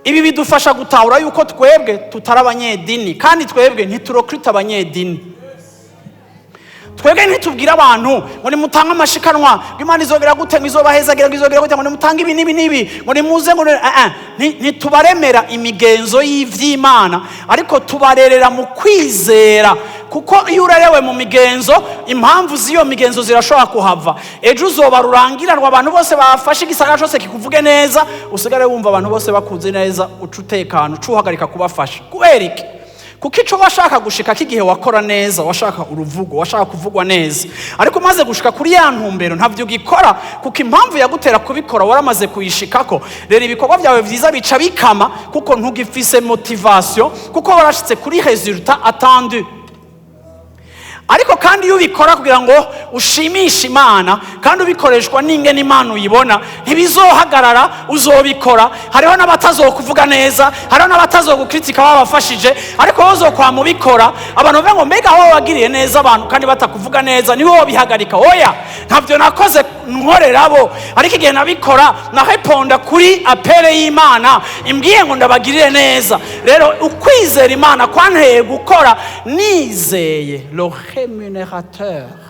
Ibi bidufasha gutahura yuko twebwe tutari abanyedini, kandi twebwe ntiturecruta abanyedini. Twebwe ntitubwire abantu ngo nimutange amashikanwa, ngo Imana izogera gute, ngo izobahezagira, ngo izogera gute, ngo nimutange ibi n'ibi n'ibi, ngo nimuze, ngo ntitubaremera imigenzo y'ivy'Imana, ariko tubarerera mu kwizera, kuko iyo urerewe mu migenzo, impamvu z'iyo migenzo zirashobora kuhava. Ejo uzoba rurangiranwa, abantu bose bafashe igisagara cyose kikuvuge neza, usigare wumva abantu bose bakuze neza, uca utekana, uca uhagarika kubafasha. Kubera iki? Kuko icyo washaka gushika k'igihe wakora neza, washaka uruvugo, washaka kuvugwa neza, ariko umaze gushika kuri ya ntumbero, ntabyo ugikora, kuko impamvu yagutera kubikora waramaze kuyishikako. Rero ibikorwa byawe byiza bica bikama, kuko ntugifise motivation, kuko warashitse kuri résultat attendu. Ariko kandi iyo ubikora kugira ngo ushimishe Imana, kandi ubikoreshwa n'ingene Imana uyibona, ntibizohagarara, uzobikora. Hariho n'abatazokuvuga neza, hariho n'abatazogucritiqua babafashije, ariko wowe uzokwama ubikora. Abantu bavuga ngo: "Mbega wowe wagiriye neza abantu kandi batakuvuga neza, ni wowe bihagarika?" Oya, ntabyo nakoze nkorera bo, ariko igihe nabikora naréponda kuri appel y'Imana imbwiye ngo ndabagirire neza. Rero ukwizera Imana kwanteye gukora nizeye le rémunérateur.